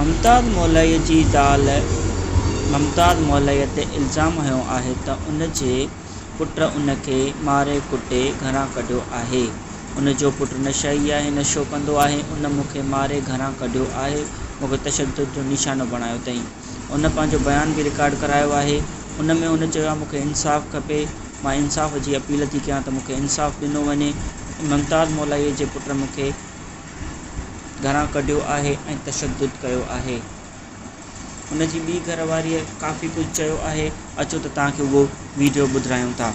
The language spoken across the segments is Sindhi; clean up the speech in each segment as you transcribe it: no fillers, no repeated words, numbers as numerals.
ممتاز مولائي جي زال ممتاز مولائي تي الزام هنيو آهي ته ان جي پٽ ان کي ماري ڪٽي گهران ڪڍيو آهي. ان جو پٽ نشائي آهي، نشو ڪندو آهي، ان مون کي ماري گهران ڪڍيو آهي، مون کي تشدد جو نشانو بڻايو اٿئين. ان پنهنجو بيان به رڪارڊ ڪرايو آهي، ان ۾ هن چيو آهي مون کي انصاف کپي، مان انصاف جي اپيل ٿي ڪيان ته مون کي انصاف ڏنو وڃي. ممتاز مولائي جي پٽ مون کي گهران ڪڍيو آهي ۽ تشدد ڪيو آهي. ان جي ٻي گهر واريء ڪافي ڪجهه چيو آهي، اچو ته توهان کي اهو ويڊيو ٻڌرايون ٿا.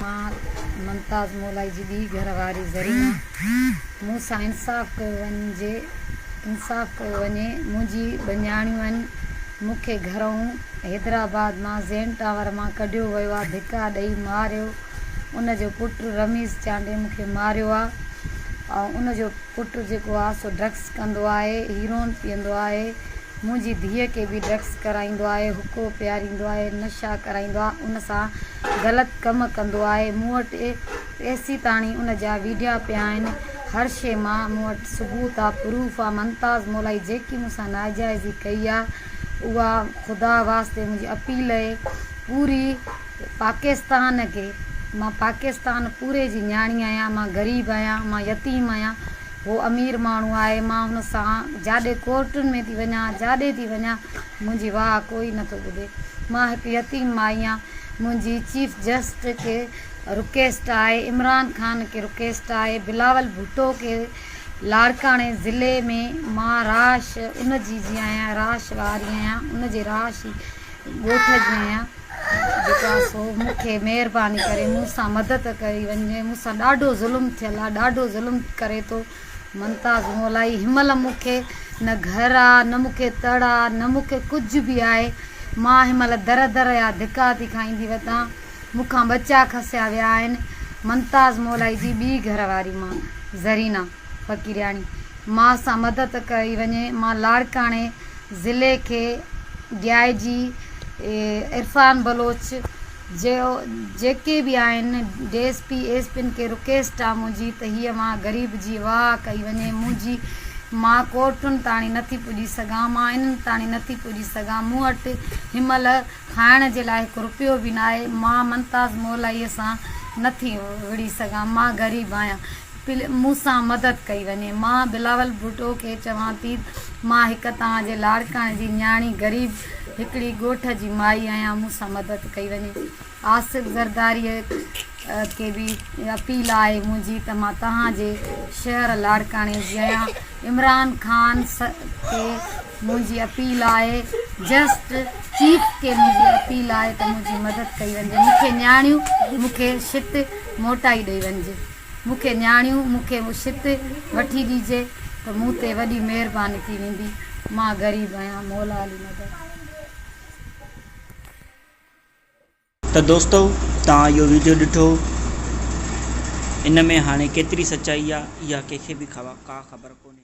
مان ممتاز مولائي جي ٻي گهر واري زرينا، مون سان انصاف ڪيو وڃجي، انصاف ڪيو وڃي، منهنجي ٻه نياڻيون آهن، مون کي گهرئون حيدرآباد مان زين ٽاور مان ڪڍيو ويو آ، ڌڪا ڏئي ماريو، ان جو پٽ رميز چانڊيي مون کي ماريو آ ۽ ان جو پٽ جيڪو آ سو ڊرگس ڪندو آهي، هيرون پيئندو آهي، منهنجي ڌيء کي به ڊرگس ڪرائيندو آهي، حقو پياريندو آهي، نشا ڪرائيندو آهي، ان سان غلط ڪم ڪندو آهي، مون وٽ ايسيتاڻي ان جا ويڊيا پيا آهن، هر شيء مان مون وٽ ثبوت آ، پروف آ، ممتاز مولائي جيڪي مون سان ناجائزي ڪئي آ اها خدا واسطي منهنجي اپيل اهي پوري پاڪستان کي مان پاڪستان پوري جي نياڻي آهيان، مان غريب آهيان، مان يتيم آهيان، هو امير ماڻهو آهي، مان هن سان جاڏي ڪورٽن ۾ ٿي وڃان، جاڏي ٿي وڃان، منهنجي واهه ڪوئي نه ٿو ٻڌي. مان هڪ يتيم مائي آهيان. منهنجي چيف جسٽس کي رڪيسٽ آهي، عمران خان کي رڪيسٽ آهي، بلاول ڀٽو کي لاڙڪاڻي ضلعي ۾ مان رهائش ان جي جي آهيان، رهائش واري آهيان، ان جي رهائشي ڳوٺ جي آهيان. جيڪو آهي سو مون کي مهرباني ڪري مون سان مدد ڪئي وڃي مون سان ڏاڍو ظلم ٿيل آهي ڏاڍو ظلم ڪري ٿو ممتاز مولائي هن مهل مون کي نه گهر آ نه مون کي تڙ آ نه مون کي ڪجهه به آهي مان هن مهل در در جا ڌڪا ٿي کائيندي وتان مون کان ٻچا کسيا ويا آهن ممتاز مولائي جي ٻي گهر واري مان زرينا فقيرياڻي مان سان مدد ڪئي وڃي مان لاڙڪاڻي ضلعي کي ڊي I جي عرفان بلوچ جو جيڪي به آهن ڊي ايس پي ايس پين کي رڪيسٽ آ منهنجي ته هيء مان غريب جي واهه ڪئي وڃي منهنجي مان ڪورٽن تاڻي نٿي پڄي سگهان مان انهن تاڻي نٿي پڄي سگهان مون وٽ هنمهل کائڻ جي لاء هڪ رپيو به ناهي مان ممتاز مولائي سان نٿي وڙهي سگهان مان غريب آهيان مون سان مدد ڪئي وڃي. مان بلاول ڀٽو کي چوان ٿي مان هڪ توهان جي لاڙڪاڻي جي نياڻي غريب هڪڙي ڳوٺ جي مائي آهيان مون سان مدد ڪئي وڃي. آصف زرداري کي به اپيل آهي منهنجي ته مان توهان جي شهر لاڙڪاڻي جي آهيان عمران خان کي منهنجي اپيل آهي جسٽ چيف کي منهنجي اپيل آهي ته منهنجي مدد ڪئي وڃي مون کي نياڻيون مون کي شت موٽائي ڏئي وڃجي. مون کي نياڻيون مون کي شت وٺي ڏيجي ته مون تي وڏي مهرباني ٿي ويندي مان غريب آهيان مولا علي مدد. ته دوستو توهان اهو ويڊيو ڏٺو ان ۾ هاڻي ڪيتري سچائي آ اها ڪنهن کي به ڪا خبر ڪونهي.